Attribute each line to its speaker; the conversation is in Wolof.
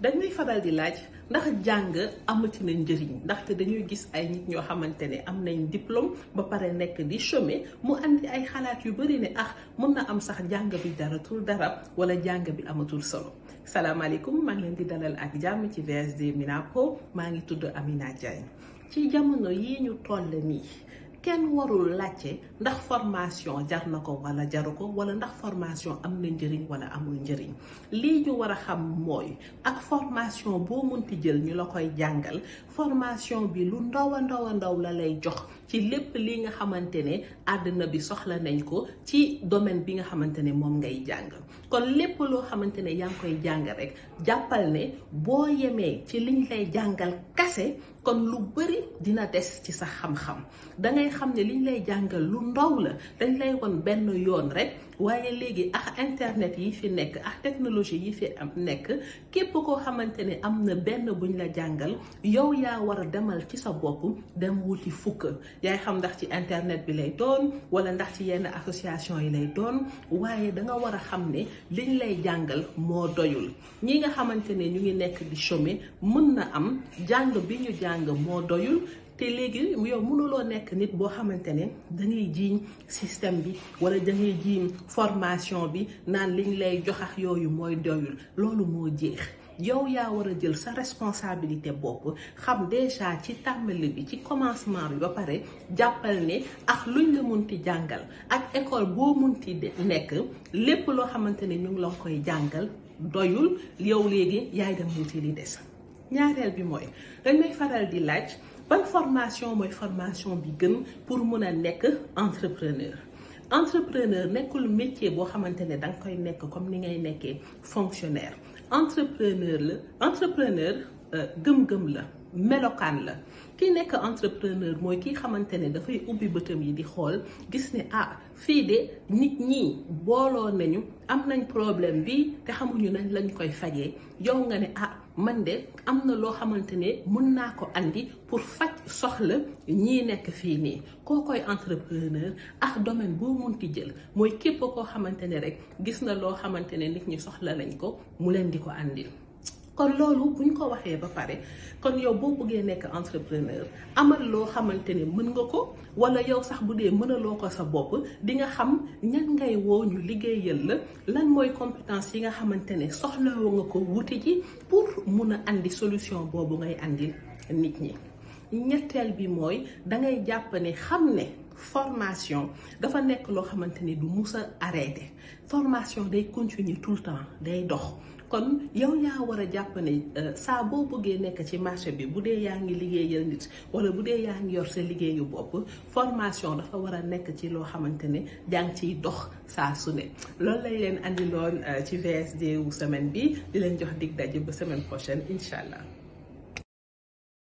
Speaker 1: dañuy faral di laaj ndax jàng amati na njëriñ ndaxte dañuy gis ay nit ñoo xamante ne am nañ diplôme ba pare nekk di chômer mu andi ay xalaat yu bari ne mën na am sax jàng bi jaratul dara wala jàng bi amatul solo. salaamaaleykum maa ngi leen di dalal ak jàmm ci VSD Minapo maa ngi tudd Amina Diagne. ci jamono yii ñu toll nii kenn warul laajte ndax formation jar na ko wala jaru ko wala ndax formation am na njëriñ wala amul njëriñ lii ñu war a xam mooy ak formation boo munti jël ñu la koy jàngal formation bi lu ndaw a ndaw la lay jox ci lépp li nga xamante ne àddina bi soxla nañ ko ci domaine bi nga xamante ne moom ngay jàng kon lépp loo xamante ne yaa ngi koy jàng rek jàppal ne boo yemee ci liñ lay jàngal kase kon lu bari dina des ci sa xam-xam dangay xam ne liñ lay jàngal lu ndaw la dañ lay won benn yoon rek waaye léegi ak internet yi fi nekk ak technologie yi fi am nekk képp koo xamante ne am na benn buñ la jàngal yow yaa war a demal ci sa bopp dem wuti fukk yaay xam ndax ci internet bi lay doon wala ndax ci yenn association yi lay doon waaye danga war a xam ne liñ lay jàngal moo doyul ñi nga xamante ne ñu ngi nekk di chômer mën na am jàng bi ñu jàng moo doyul te léegi yow mënuloo nekk nit boo xamante ne dangay jiiñ système bi wala dangay jiiñ formation bi naan liñ lay jox ak yooyu mooy doyul loolu moo jeex yow yaa war a jël sa responsabilité bopp xam déjà ci tàmbali bi ci commencement bi ba pare jàppal ne ak luñ la munti jàngal ak école boo munti nekk lépp loo xamante ne ñu ngi la koy jàngal doyul yow léegi yaay dem wuti li des. ñaareel bi mooy dañ may faral di laaj ban formation mooy formation bi gën pour mun a nekk entrepreneur nekkul métier boo xamante ne danga koy nekk comme ni ngay nekkee fonctionnaire entrepreneur gëm-gëm la melokaan la ki nekk entrepreneur mooy ki xamante ne dafay ubbi bëtam yi di xool gis ne fii de nit ñi booloo nañu am nañ problème bi te xamuñu nañ lañ koy fajee yow nga ne man de am na loo xamante ne mën naa ko andi pour faj soxla ñii nekk fii nii koo koy entrepreneur ak domaine boo munti jël mooy képp koo xamante ne rek gis na loo xamante ne nit ñi soxla nañ ko mu leen di ko andil. kon loolu buñ ko waxee ba pare kon yow boo bëggee nekk entrepreneur amal loo xamante ne mën nga ko wala yow sax bu dee mënaloo ko sa bopp di nga xam ñan ngay woo ñu liggéeyal la lan mooy compétence yi nga xamante ne soxlawoo nga ko wuti ji pour mun a andi solution boobu ngay andil nit ñi. ñetteel bi mooy dangay jàpp ne xam ne formation dafa nekk loo xamante ni du mus a arrêté formation day continuer tout le temps day dox. kon yow yaa war a jàpp ne saa boo bëggee nekk ci marché bi bu dee yaa ngi liggéeyal nit wala bu dee yaa ngi yor sa liggéeyu bopp formation dafa war a nekk ci loo xamante ne yaa ngi ciy dox saa su ne loolu lañ leen andiloon ci VSD wu semaine bi di leen jox dig daje ba semaine prochaine incha allah.